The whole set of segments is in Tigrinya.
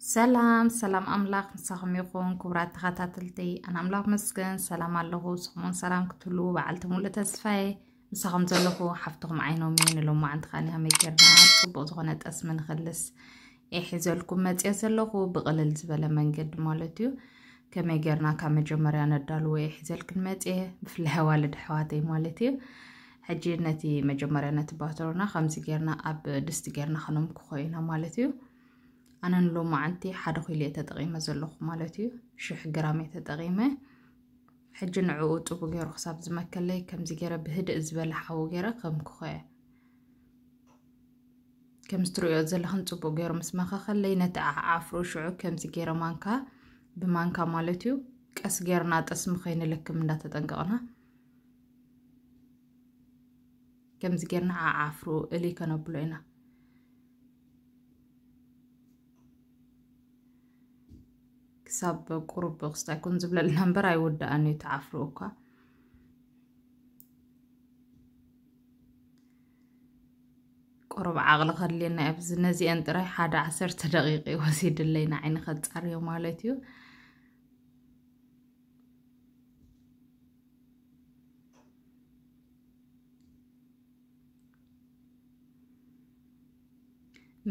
ሰላም ሰላም፣ ኣምላኽ ምሳኹም ይኹን። ክቡራት ተኸታተልቲ፣ ኣነ ኣምላኽ መስገን ሰላም ኣለኹ። ስኹምን ሰላም ክትህሉ በዓልቲ ሙሉእ ተስፋዬ። ምሳኹም ዘለኹ ሓፍትኹም ዓይኖም እየ። ንሎማዓንቲ ከኣ ከመይ ጌርና ጽቡቕ ዝኾነ ጠስሚ ንኽልስ እየ ሒዘልኩም መጽየ ዘለኹ፣ ብቕልል ዝበለ መንገዲ ማለት እዩ። ከመይ ጌርና ካብ መጀመርያ ነዳልዎ እየ ሒዘልክን መጽየ፣ ብፍላይ ኣዋልድ ኣሕዋተይ ማለት እዩ። ሕጂ ነቲ መጀመርያ ነቲ ባተሮና ከምዚ ጌርና ኣብ ድስቲ ጌርና ከነምክኾ ኢና ማለት እዩ። ኣነ ንሎማዓንቲ ሓደ ኪሎ እየ ተጠቒመ ዘለኹ ማለት እዩ። ሽሕ ግራም እየ ተጠቒመ። ሕጂ ንዕኡ ጽቡቕ ገይሩ ክሳብ ዝመከለይ ከምዚ ገይረ ብህድእ ዝበለ ሓዊ ገይረ ከምክኾ እየ። ከምዚ ትርእዮ ዘለኽን ጽቡቕ ገይሩ ምስ መኸኸለይ ነቲ ዓዓፍሩ ሽዑ ከምዚ ገይረ ማንካ ብማንካ ማለት እዩ ቀስ ገይርና ጠስሚ ከይንልክም እንዳተጠንቀቕና ከምዚ ጌርና ዓዓፍሩ እሊ ከነብሎ ኢና። ክሳብ ቁሩብ ክስታይ ኩን ዝብለልና እምበር ኣይውዳእን እዩ ተዓፍሩ እኳ። ቁሩብ ዓቕሊ ከድልየና እዩ። ኣብዚ ነዚአን ጥራይ ሓደ ዓሰርተ ደቂቕ እዩ ወሲድለይ ንዓይ ንኸጻርዮ ማለት እዩ።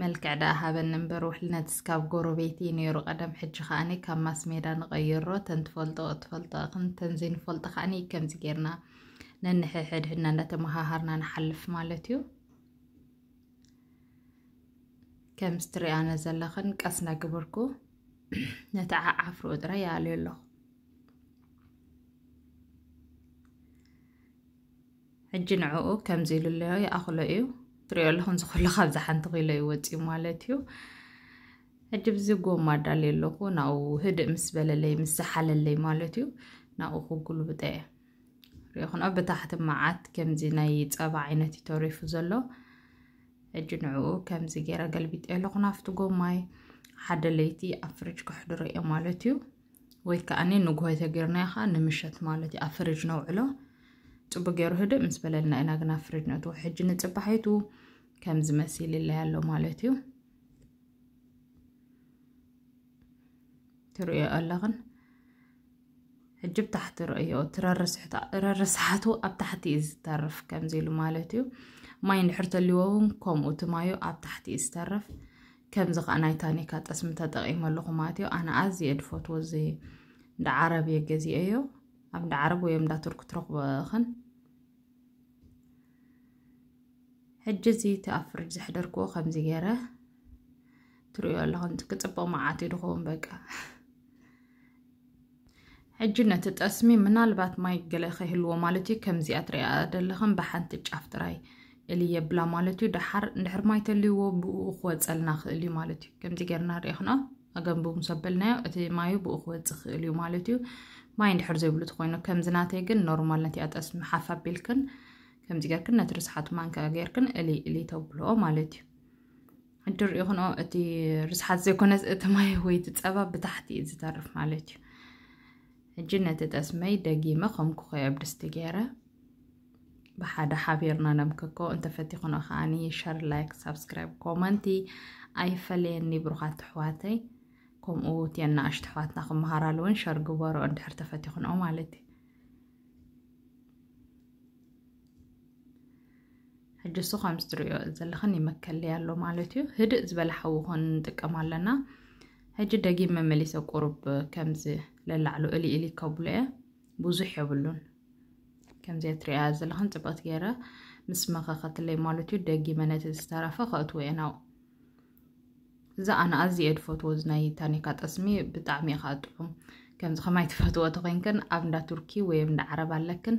መልክዕ ደኣ ሃበኒ እምበር ውሕልነትስ ካብ ጎረቤት እዩ ነይሩ ቀደም። ሕጂ ከኣኒ ካብ ማስ ሜዳ ንቐይሮ። ተን ትፈልጦ ትፈልጦ እኽን ተን ዘይንፈልጦ ከኣኒ ከምዚ ጌርና ነንሕሕድሕድና እንዳተመሃሃርና ንሓልፍ ማለት እዩ። ከምዚ ትሪኣነ ዘለኽን ቀስ እናገበርኩ ነቲ ዓዓፍርኡ ጥራይ ይኣልዮ ኣለኹ። ሕጂ ንዕኡ ከምዚ ኢሉ ኣሎ ይኣኽሎ እዩ። ትሪኦ ኣለኹም፣ እዚ ኩሉ ካብዛ ሓንቲ ኪሎ እዩ ወፂኡ ማለት እዩ። ሕጂ ብዚ ጎማ ኣዳልየ ኣለኹ። ናብኡ ህድእ ምስ በለለይ፣ ምስ ዝሓለለይ ማለት እዩ፣ ናብኡ ክጉልብጠ እየ። ሪኢኹኖ፣ ብታሕቲ መዓት ከምዚ ናይ ጸባ ዓይነት እዩ ተሪፉ ዘሎ። ሕጂ ንዕኡ ከምዚ ገይረ ገልቢጠ ኣለኹ ናብቲ ጎማይ። ሓደ ለይቲ ኣብ ፍሪጅ ከሕድሮ እየ ማለት እዩ። ወይ ከኣኒ ንግሆ ተገይርናዮ ኸኣ ንምሸት ማለት እዩ ኣብ ፍሪጅ ነውዕሎ። ጽቡቅ ገይሩ ህድእ ምስ በለልና ኢና ግን ኣብ ፍሪጅ ነእትዎ። ሕጂ ንጽባሒቱ ከምዚ መሲልለይ ኣሎ ማለት እዩ። ትርእዮ ኣለኽን። ሕጂ ብታሕቲ ርእዮ፣ እቲ ረርሳሕቱ ኣብ ታሕቲ እዩ ዝተርፍ፣ ከምዚ ኢሉ ማለት እዩ። ማይ እንድሕር ተልይዎ እውን ከምኡ፣ እቲ ማዩ ኣብ ታሕቲ እዩ ዝተርፍ። ከምዚ ኸዓ ናይ ታኒካ ጠስሚ ተጠቒመ ኣለኹ ማለት እዩ። ኣነ ኣዝየ ድፈትዎ፣ እዚ እንዳ ዓረብ እየ ገዚኤዮ። ኣብ እንዳ ዓረብ ወይ ኣብ እንዳ ቱርክ ትረኽቦ እኽን። ሕጂ እዚ እቲ ኣብ ፍሪጅ ዘሕደርክዎ ከምዚ ገይረ ትርእዮ ኣለኹም፣ ክጽብቕ መዓት እዩ ድኸውን በቃ። ሕጂ ነቲ ጠስሚ ምናልባት ማይ ገለ ከይህልዎ ማለት እዩ፣ ከምዚኣ ትርእያ ዘለኽን ብሓንቲ ጫፍ ጥራይ እሊ የብላ ማለት እዩ። ደሓር እንድሕር ማይ ተልይዎ ብኡ ክወጸልና ክእል እዩ ማለት እዩ። ከምዚ ገይርና ርኢኽና ኣገንቡ ምስ ኣበልናዮ እቲ ማዩ ብኡ ክወጽእ ክእል እዩ ማለት እዩ። ማይ እንድሕር ዘይብሉ ተኾይኑ፣ ከምዚ ናተይ ግን ኖርማል ነቲኣ ጠስሚ ሓፍ ኣቢልክን ከምዚ ገይርክን ነቲ ርስሓቱ ማንካ ገይርክን እሊ እሊ ተብልኦ ማለት እዩ። ሕጂ ርኢኽንኦ፣ እቲ ርስሓት ዘይኮነስ እቲ ማይ ወይ እቲ ጸባ ብታሕቲ እዩ ዝተርፍ ማለት እዩ። ሕጂ ነቲ ጠስመይ ደጊመ ከም ክኾይ ኣብ ድስቲ ገይረ ብሓደ ሓቢርና ነምክኮ። እንተፈቲኹኖ ከዓኒ ሸር፣ ላይክ፣ ሳብስክራይብ፣ ኮመንቲ ኣይፈለየኒ ብሩኻት ኣሕዋተይ። ከምኡ እቲ ኣናእሽቱ ኣሕዋትና ክመሃራሉ እውን ሸር ግበሮ እንድሕር ተፈቲኹንኦ ማለት እዩ። ሕጂ እሱ ከምዚ ትርእዮ ዘለኽን ይመከለይ ኣሎ ማለት እዩ። ህድእ ዝበለ ሓዊ ኮን ንጥቀም ኣለና። ሕጂ ደጊም መመሊሰ ቁሩብ ከምዚ ለላዕሉ እሊ እሊ ከብሎ እየ። ብዙሕ የብሉን። ከምዚ ትርእያ ዘለኽን ጽብቕቲ ገይረ ምስ መኸኸትለይ ማለት እዩ። ደጊመ ነቲ ዝተረፈ ከእትዎ እየ ናብኡ። እዛ ኣነ ኣዝየ ድፈትዎ፣ እዚ ናይ ታኒካ ጠስሚ ብጣዕሚ እዩ ከዓ ጥዑም። ከምዚ ከማይ ትፈትዎ ተኮይንክን ኣብ እንዳ ቱርኪ ወይ ኣብ እንዳ ዓረብ ኣለክን፣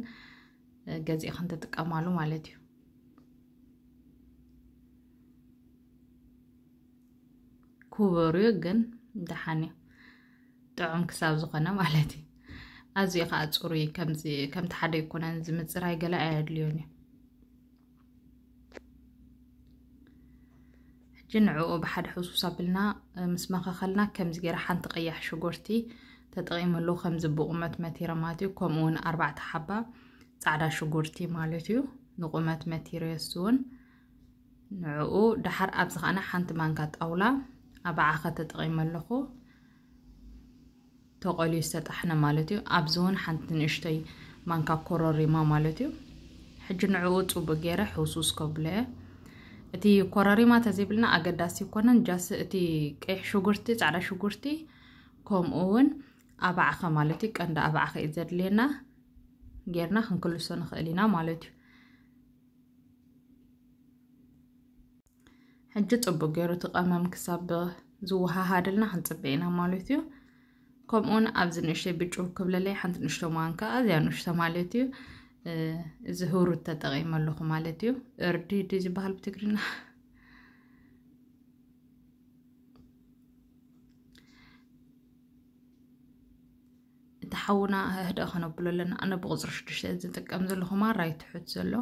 እ፣ ገዚእክን ትጥቀማሉ ማለት እዩ። ክቡር እዩ ግን ደሓን እዩ፣ ጥዑም ክሳብ ዝኾነ ማለት እዩ። ኣዝዩ ከዓ ጽሩይ፣ ከምዚ ከምቲ ሓደ ኣይኮነን፣ እዚ ምጽራይ ገለ ኣየድልዮን እዩ። ሕጂ ንዕኡ ብሓደ ሕሱስ ኣቢልና፣ እ፣ ምስ መኸኸልና ከምዚ ገይረ ሓንቲ ቀያሕ ሽጉርቲ ተጠቒመሉ፣ ከምዚ ብቑመት መቲረ ማለት እዩ። ከምኡ እውን ኣርባዕተ ሓባ ጻዕዳ ሽጉርቲ ማለት እዩ፣ ንቑመት መቲረ እሱ እውን። ንዕኡ ደሓር ኣብዚ ኸዓና ሓንቲ ማንካ ጣውላ ኣባዓኸ ተጠቒመ ኣለኹ። ተቆልዩ ዝተጣሕነ ማለት እዩ። ኣብዚ እውን ሓንቲ ንእሽተይ ማንካ ኮረሪማ ማለት እዩ። ሕጂ ንዕኡ ጽቡቅ ገይረ ሕውስውስ ከብሎ እየ። እቲ ኮረሪማ ተዘይብልና ኣገዳሲ ይኮነን። ጃስ እቲ ቀይሕ ሽጉርቲ፣ ጻዕዳ ሽጉርቲ፣ ከምኡ እውን ኣባዕኸ ማለት እዩ። ቀንዲ ኣባዕኸ እዩ ዘድልየና፣ ጌርና ክንክልሶ ንኽእል ኢና ማለት እዩ። ሕጂ ጽቡቅ ገይሩ እቲ ቀመም ክሳብ ዝወሃሃደልና ክንጽበ ኢና ማለት እዩ። ከምኡውን ኣብዚ ንእሽተይ ብጭው ክብለለይ ሓንቲ ንእሽቶ ማንካ፣ ኣዝያ ንእሽቶ ማለት እዩ። እ፣ እዚ ህሩት ተጠቒመ ኣለኹ ማለት እዩ። እርዲ ድዩ ዝበሃል ብትግርኛ? እቲ ሓውና ህድእ ከነብሎ ኣለና። ኣነ ብቁጽሪ ሽዱሽተ ዝጥቀም ዘለኹ ማራ እዩ ትሑት ዘሎ።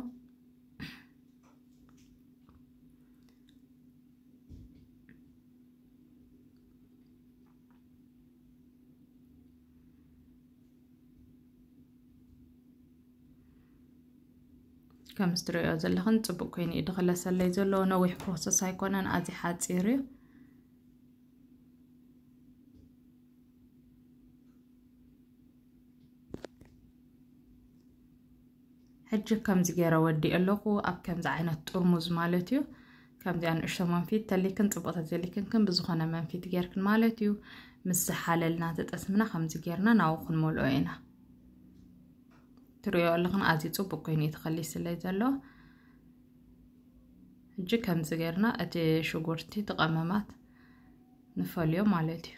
ከም እትርእዮ ዘለኽን ጽቡቅ ኮይኑ እዩ ድኽለሰለይ ዘሎ። ነዊሕ ፕሮሰስ ኣይኮነን፣ ኣዝዩ ሓጺር እዩ። ሕጂ ከምዚ ገይረ ወዲእ ኣለኹ። ኣብ ከምዚ ዓይነት ጥርሙዝ ማለት እዩ። ከምዚኣ ንእሽቶ መንፊት ተሊክን ጽቡቅ ተዘሊክን ክን ብዝኾነ መንፊት ጌርክን ማለት እዩ። ምስ ዝሓለልና ተጠስምና ከምዚ ጌርና ናብኡ ክንመልኦ ኢና። ትርእዮ ኣለኽን ኣዝዩ ጽቡቅ ኮይኑ እዩ ተኸሊስለይ ዘሎ። ሕጂ ከምዚ ጌርና እቲ ሽጉርቲ፣ እቲ ቀመማት ንፈልዮ ማለት እዩ።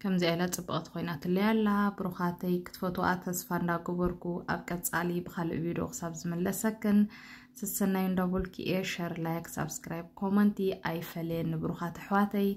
ከምዚኣ ኢላ ጽብቕቲ ኮይና ትለይ ኣላ። ብሩኻተይ ክትፈትዋ ተስፋ እንዳገበርኩ ኣብ ቀጻሊ ብኻልእ ቪድዮ ክሳብ ዝምለሰክን ስሰናይ እንዳበልኩ እየ። ሸር፣ ላይክ፣ ሳብስክራይብ፣ ኮመንቲ ኣይፈለየኒ ብሩኻት ኣሕዋተይ።